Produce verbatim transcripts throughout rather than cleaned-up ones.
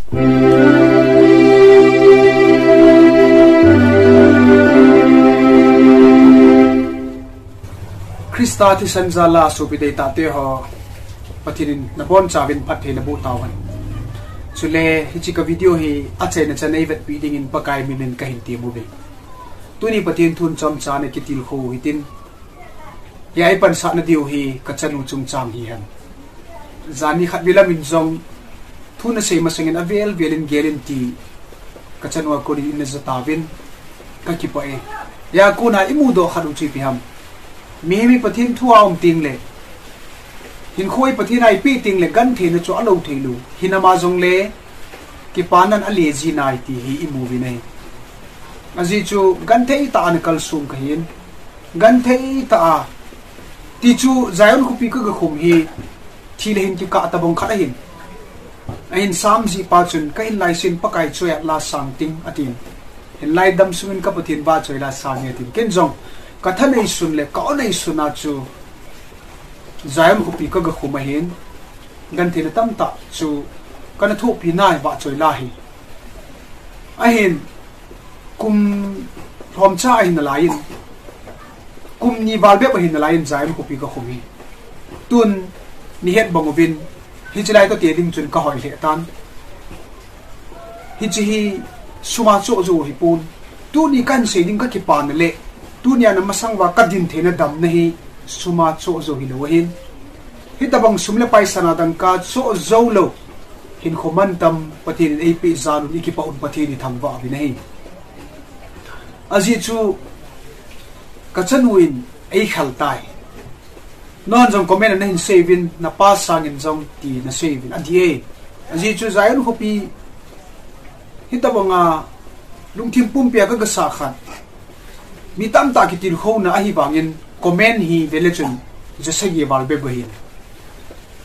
Christa thisan jal a sopi deitah te ho, Pathen in nabonchauvin phatthei naboh tauhen. Chule hiche ka video hi achaina chan eivetpi dingin Pakai min in kahin temuve. Tuni Pathen thu chomcha nakitilkhou hitin, hia eipansah nadiu hi kachanu chungchang hihen. Jan ni khat vei lamin jong thu nasei masangin avel velin gelin ti kachanu a konin eina jatauvin, kakipah e. Hia kona imudoh khat u chu ipi ham? Mihem hi Pathen thu a um tengle, hinkho hi Pathen a eipeh tengle gentheina chu alou theilou, hinam a jongle kipanan ale jinai ti hi imu uvin ahi. Ajeh chu genthei tah a ana kalsong kahin, genthei tah a, ti chu Zion khopi kagakhum hi thi le hin kikah tobang khat ahin. Ahin Sam jihpa chun, kahin laisin Pakai choi-at la sang ting, atin. Hinlai damsungin ka Pathen vahchoi la sang e, atin. Ken jong kathaneisun le ka-o neisun a chu Zion khopi kagakhum ahin, gentheina tamtah chu kana thohpi nai vahchoi la hi. Ahin, kum lhomcha ahi nalaiyin, kum ni val bep ahi nalaiyin Zion khopi kakhum hi. Tun, neihet bang uvin, hiche lai toh te ding chun kahoi lheh tan. Hiche hi sum a choh jou ahipon. Tuni kahin sei ding kakipana le, tunia na masang uva kadin theina damna hi sum a choh jou hilou ahin. Hitobang sum le pai sana dangka choh joulou hinkho mantam Pathen in eipeh jal un ikipah un Pathen ithangvah uvin ahi. Ajeh chu kachanu in eikhel tai. Nahon jong comment a nahin sei uvin, napa sangin jong ti nasei uvin, adih e. Ajeh chu Zion khopi hitobanga lungthim pumpia kagasah khat, mi tamtah kitilkhouna ahivangin comment hi vele chun jasagi val bep ahin.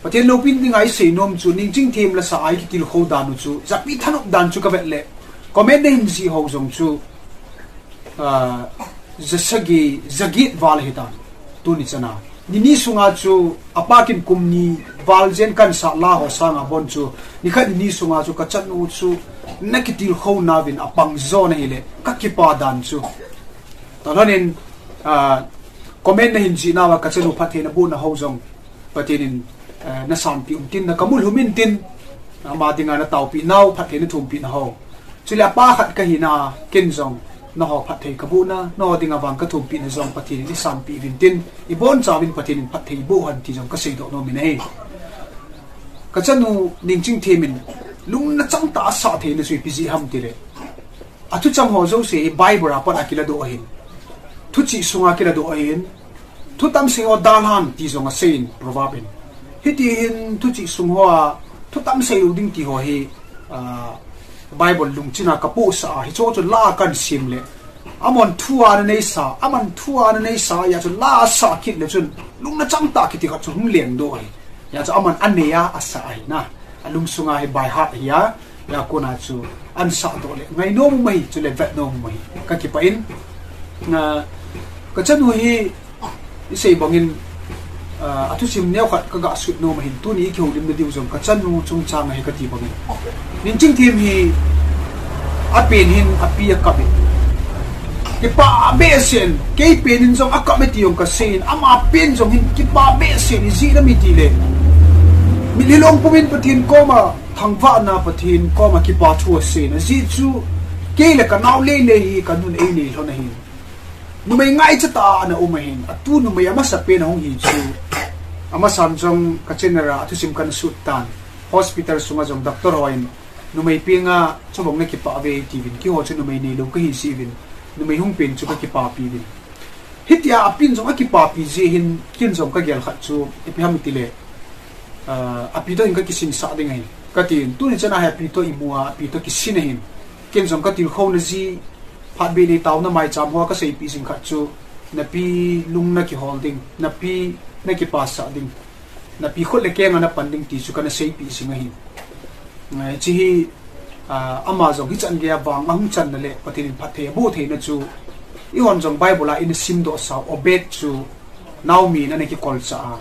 Pathen loupina dinga isei nom chu, ningching them le sah a ikitilkhou dan u chu, japi thanop dan chu kavet le, comment nahin jih ho jong chu, ah, jasagi, jaget val ahitan, tuni chana. Nini sunga chu, apakin kum ni val jen kahinsah la ho sanga bon chu, nikhat nini sunga chu kachanu chu nakitilkhou nauvin apang jo nahile, kakipah dan chu. Talhonin, ah, comment nahin jih nauva kachanu phatthei nabohna ho jong Pathen in, eh, nasanpeh untin, nakamulhum intin, ama dinga nataopi nau, phatthei nathumpeh na ho. Chule apa khat kahina, ken jong, naho phatthei kabohna, naho dinga vang kathumpehna jong Pathen in isanpeh uvin tin, ibonchauvin Pathen in phatthei boh hen ti jong kaseidoh nom in ahi. Kachanu ningching them in, lungna changtah a asah theina chu ipi jeh ham tile, athuchang ho jouse hi Bible a pat a kiladoh ahin. Thuchih sunga kiladoh ahin. Thutam sei ho dalhan ti jong aseiyin, proverb in. Hiti hin thuchih sung hoa thutam seilou ding ti ho hi, ah, Bible lungchina kapohsah a, hicheho chu la a kahin sim le, aman thu a ana neisa, aman thu a ana neisa, hia chu la asah kit le chun lungna changtah kiti khat chu hung lengdoh ahi. Hia chu aman anei a asah ahi na. Alungsunga hi by heart ahi a. Hia kona chu ansahdoh le ngainom u ahi, chule vetnom u ahi. Kakipah in, ah, kachanu hi isei bangin, ah, athusim neokhat kagasut nom ahin, tuni ikihoulimna diu jong kachanu chungchang ahi kati bangin. Ningching them hi apen hin api akap in, kipah behseh in, kei pen in jong akap e ti jong kaseiyin, ama pen jong hin kipah behseh in, ijeh inem itile, mitlhi long pumin Pathen koma thangvahna, Pathen koma kipathu aseiyin, ajeh chu kei le kanao leilei hi kanun einei lhon ahin. Numei ngaichatah a ana um ahin, atu numei amasapen ahung hi chu, amasan jong ka channel a athusim kana sut tan, hospital sunga jong doctor hon numei penga chubang nakipah uve tiuvin, keiho chu numei neilou kahi jeh uvin, numei hung pen chu kakipapi uvin. Hitia apen jong akipapi jeh hin, ken jong kagel khat chu ipi ham itile, ah, api toh hin kakisinsah ding ahi katin, tuni chana hi api toh imu a, api toh kisin ahin. Ken jong katilkhouna jeh, phatbeh nei taona maicham hoa kaseipeh jing khat chu, napi lung nakihol ding, napi nakipasah ding, napi khut le kenga napan ding ti chu kana seipeh jing ahin. Hiche hi, ah, ama jong hichan geiya vang ahung channa le Pathen in phatthei aboh theina chu, eihon jong Bible a ina simdoh sau Obed chu Naomi in ana kikolchah a,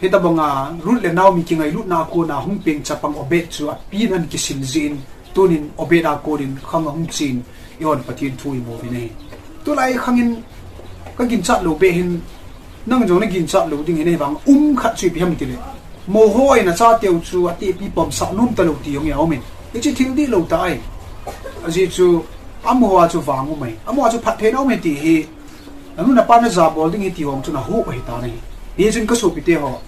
Hitabanga Ruth le Naomi kingailutna a kona hung peng chapang Obed chu apin ana kisin jin, tunin Obed a konin khang ahung chen, ihon Pathen thu imu uvin ahi. Tulai khangin ka ginchat lou beh hin, nang jong na ginchat lou ding hin, ahivang um khat chu ipi ham itile, moho in achateu chu atehpi pomsah nom talou ti jong aumin. Hiche thil dihlou tah ahi. Ajeh chu, amaho a chu vang um ahi. Amaho a chu phattheina um ahi ti hi, nanu napa najabol ding ahi ti ho chu nahup ahitan ahi. Hichun ka sopite ho,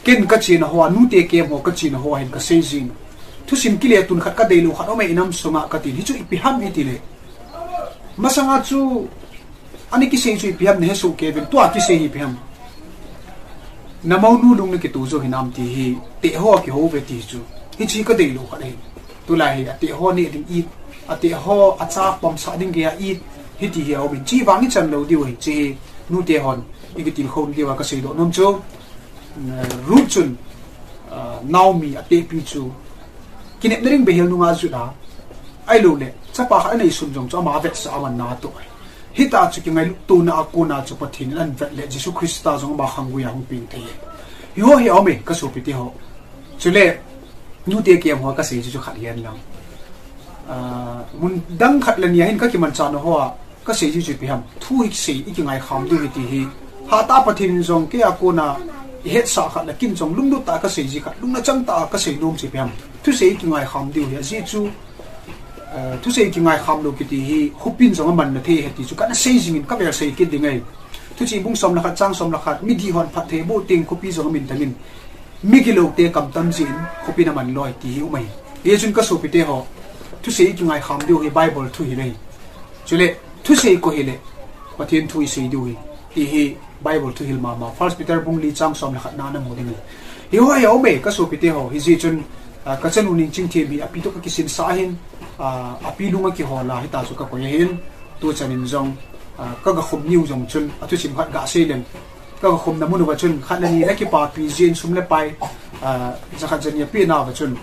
ken ka chena ho a, nute camp ho ka chena ho a hin ka sei jin. Thusim kile tun khat ka deilou khat um e inam sunga katin. Hichu ipi ham itile, masanga chu ana kisei chu ipi ham nahe soh kei uvin, tua kisei hi ipi ham. Namounu lung nakito jou hinam ti hi, teh ho kihou uve ti chu. Hiche ka deilou khat ahi. Tulai hi ateh ho neh ding it, ateh ho acha pomsah ding geiya it, hiti hi aumin. Hiche vang ichan lou diu ahi, hiche hi nute hon ikitilkhou diuva ka seidoh nom chu. Ruth chun Naomi atehpi chu kinepna ding beihel nunga ajut a, ahiloule chapa khat aneisun jong chu ama avetsah a aman natoh ahi. Hita chu kingailut tona a kona chu Pathen in ahin vet le Jesu Christa jong ama khanggui a hung peng thei ahi. Hiho hi aume ka sopite ho. Chule nute camp ho a kasei chu khat hihen lang, mun dang khat le ni a hin ka kimanchah nau ho a kasei ji chu ipi ham. Thu hi kisei ikingai kham diu ahi ti hi, hatah a Pathen in jong kei a kona ihetsah khat le ken jong lunglut tah a kasei ji khat, lungna chang tah a kasei nom chu ipi ham. Thusei ikingai kham diu ahi, ajeh chu thusei ikingai kham lou kiti hi khopin jong amanna thei ahi ti chu kana sei jingin, kavel sei kit ding ahi. Thuchih bung som le khat chang som le khat, midih hon phatthei boh teng khopi jong amin tamin, migiloute kamtam jeh in khopin aman lou ahi ti hi um ahi. Hichun ka sopite ho, thusei ikingai kham diu hi Bible thu hil ahi. Chule thusei koi hile Pathen thu isei diu ahi ti hi Bible thu hil mama, First Peter bung li chang som le khat na namu ding ahi. Hiho hi aume ka sopite ho, hijeh chun kachanu Ningchingthem hi api toh kakisinsah ahin, api lung akihol a hita chu kakoi ahin, tuchan in jong kagakhum niu jong chun athusim khat gasei leng, kagakhumna mun uva chun khat le ni nakipapi jeh in sum le pai jakhat jani apeh nauva chun,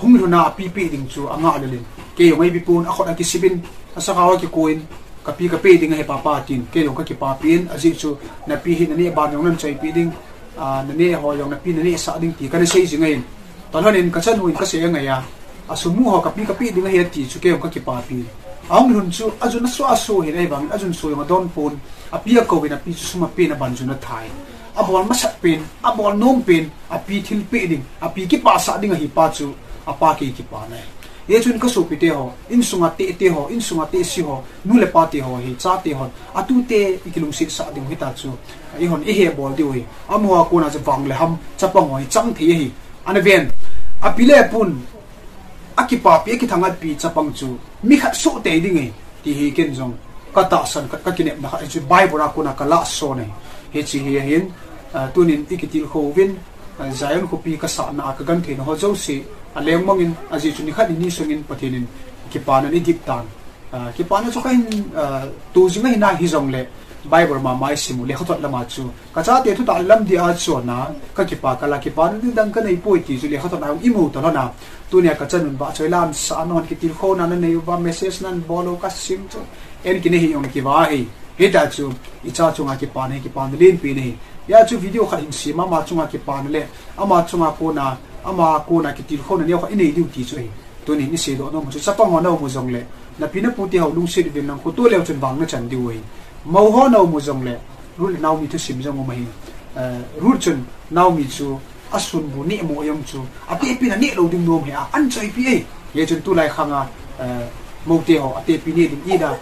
hung lhun a api peh ding chu angah lel in, kei jong eipi pon, akhut akisip in, asakhao akikoi in, kapi kapeh ding ahi papa tin, kei jong kakipapi in, ajeh chu napi hi naneh ban jong nanchoipeh ding, naneh ho jong napi nanehsah ding ti kana sei jing ahin. Talhon in kachanu in kasei angai a, asum u ho kapi kapeh ding ahi ati chu kei jong kakipapi in. Ahung lhun chu ajun aso aso hin ahivangin ajun so jong adon pon, api akouvin, api chu sum apen aban jun athai. Abol masat pen, abol nom pen, api thilpeh ding, api kipasah ding ahi pa chu apa kei kipana ahi. Hichun ka sopite ho, insunga tehte ho, insunga tehse ho, nu le pate ho hi, chate hon atute ikilungset sah diu hita chu, ihon ihe bol diu ahi. Amaho a kona chu vang le ham chapang ho hi chang thei ahi. Ana ven, api le pun, akipapi, akithangatpi chapang chu mi khat soh tei ding ahi ti hi ken jong katahsan khat, kakinepna khat hichu Bible a kona kalahson ahi. Hiche hi ahin, tunin ikitilkhou uvin, Zion khopi kasahna a kagentheina ho jouse alengmangin, ajeh chu nikhat nini sungin Pathen in kipana in idip tan. Kipana chu kahin to jing ahi na, hijongle Bible mama isim u, lekhathot lama chu kachate thutah lamdih a chonna kakipa kala, kipana ding dang kaneipoi ti chu lekhathot a imu talhon a. Tunia kachanun vahchoi lamsah a, nahon kitilkhouna nanei uva, message nahin bol u kasim chu, en kinei hi jong kiva ahi. Hita chu icha chunga kipana hi kipana lenpen ahi. Hia chu video khat hin sem a, ama chunga kipana le ama chunga kona, ama kona kitilkhouna neo khat inei diu ti chu ahi. Tunin iseidoh nom chu chapang ho naum u jongle, napi napute ho lungset uvin lang, khuto leu chun vang nachan diu ahi. Mou ho naum u jongle, Ruth le Naomi thusim jong um ahi. Ruth chun Naomi chu asunbu nehmo jong chu atehpin aneh lou ding nom ahi a, ahin choipi ahi. Hichun tulai khanga moute ho atehpi neh ding ida,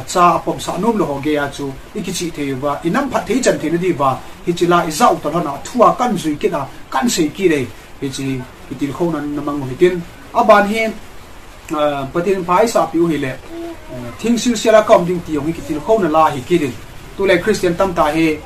cha apomsah nom lou ho geiya chu ikichih thei uva, inam phatthei ichan theina diuva hiche la ijah u talhon a thua kahin jui kit a, kahin sei kit ahi. Hiche kitilkhouna namang u hitin, aban hi Pathen in pha eisahpeh u hile, thingsilsel a kaum ding ti jong hi kitilkhouna la ahi kitin. Tulai Christian tamtah hi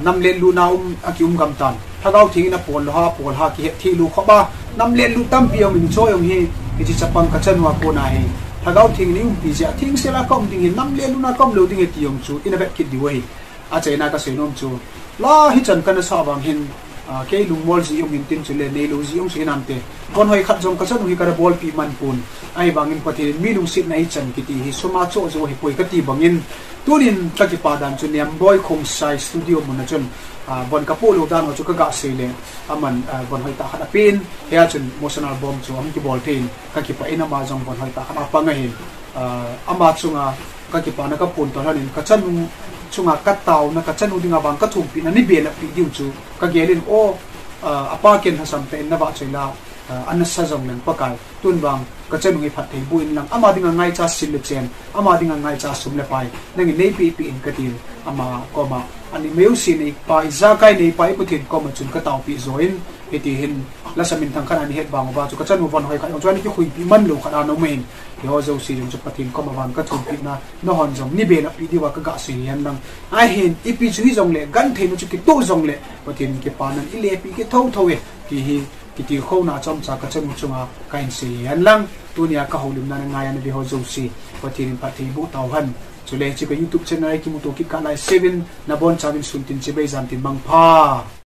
namletlutna um, akium gamtan. Lhagao Theng in apol lou ham, apol ham kihet thei lou khop a, namletlut tampi aumin, hiche jong hi, hiche chapang kachanu a kona hi Lhagao Theng in eiumpi jeh a, thingsel a kaum ding ahi, namletlutna kaum lou ding ahi ti jong chu ina vet kit diu ahi. Achaina kasei nom chu, la hichan kana sah vang hin, Ah, kei lungmol ji um hin tin chule neilou ji um chu hinam te. Von hoi khat jong kachanu hi kana bolpi man pon. Ahivangin Pathen in mi lungsetna ichan kiti hi sum a choh jou ahipoi kati bangin. Tunin kakipa dan chu Niamboi Khongsai studio mun a chun, ah, von kapoh lou dan ho chu kaga sei le. Aman, ah, von hoitah khat apen. Hia chun Motion album chu ahung kibol thei in kakipah in ama jong von hoitah khat apang ahin. Ah, ama chunga kakipana kaphongdoh lhonin kachanu chunga kataona kachanu dinga vang kathumpina nei belap pi diu chu kagel in o, ah, apa ken lhasam tah in navahchoi la, ah, anasa jongleng Pakai tun vang kachanu hi phatthei boh in lang ama dinga ngaicha sil le chen ama dinga ngaicha sum le pai nangin neipeh peh in katin ama koma ani meusi neipa ijakai neipa i Pathen koma chun kataopi join hiti hin lasa minthang khat ani het bang uva chu kachanu von hoi khat jong chu ani kikhuipi man lou khat ana um in. Eiho jouse jong chu Pathen koma vang kathumpina nahon jong nei belap pi diuva kaga sei hen lang. Ahin ipi chu hijongle gentheina chu kitoh jongle Pathen kipanan ilepi kit thotho e ti hi kitilkhouna chomcha kachanu chunga kahin sei hen lang. Tunia kahoulimna nangai a nave ho jouse Pathen in phatthei boh tauhen. Chule hiche ka YouTube channel a ikimuto kit kah lai seuvin nabonchauvin sun tin chibai jan tin mangpha.